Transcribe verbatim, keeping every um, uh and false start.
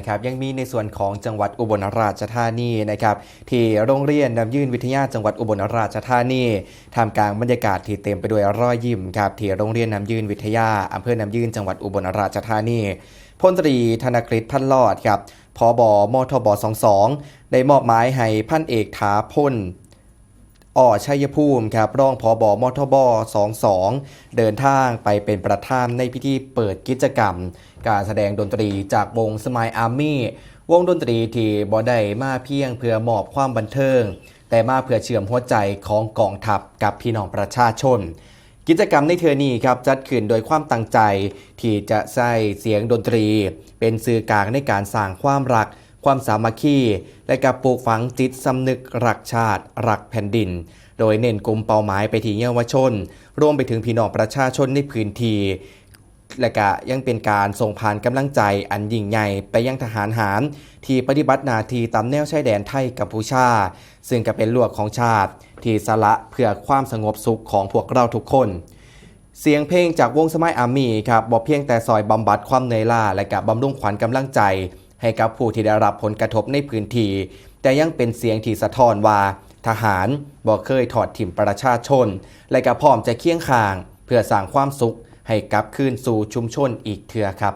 ครับ ยังมีในส่วนของจังหวัดอุบลราชธานีนะครับ ที่โรงเรียนน้ำยืนวิทยาจังหวัดอุบลราชธานี ท่ามกลางบรรยากาศที่เต็มไปด้วยรอยยิ้มครับ ที่โรงเรียนน้ำยืนวิทยา อำเภอน้ำยืน จังหวัดอุบลราชธานี พลตรีธนกฤษ พันลอดครับ ผบ มทบ สองสอง ได้มอบหมายให้พันเอกถาพล อ ชัยภูมิครับ รองผบ มทบ สองสอง เดินทางไปเป็นประธานในพิธีเปิดกิจกรรม การแสดงดนตรีจากวง Smile Army วงดนตรีที่บ่ได้มาเพียงเพื่อมอบความบันเทิง แต่มาเพื่อเชื่อมหัวใจของกองทัพกับพี่น้องประชาชน กิจกรรมในเทื่อนี้ครับ จัดขึ้นโดยความตั้งใจที่จะใช้เสียงดนตรี เป็นสื่อกลางในการสร้างความรัก ความสามัคคี และก็ปลูกฝังจิตสำนึกรักชาติ รักแผ่นดิน โดยเน้นกลุ่มเป้าหมายไปที่เยาวชน รวมไปถึงพี่น้องประชาชนในพื้นที่ และก็ยังเป็นการส่งผ่านกำลังใจอันยิ่งใหญ่ไปยังทหารหารที่ปฏิบัติหน้าที่ตามแนวชายแดนไทยกัมพูชา ซึ่งก็เป็นรั้วของชาติที่สละเพื่อความสงบสุขของพวกเราทุกคน เสียงเพลงจากวง Smile Army ครับ บ่เพียงแต่ซอยบำบัดความเหนื่อยล้า และก็บำรุงขวัญกำลังใจให้กับผู้ที่ได้รับผลกระทบในพื้นที่ แต่ยังเป็นเสียงที่สะท้อนว่าทหารบ่เคยทอดถิ่มประชาชน และก็พร้อมจะเคียงข้างเพื่อสร้างความสุขให้กลับคืนสู่ชุมชนอีกเทื่อครับ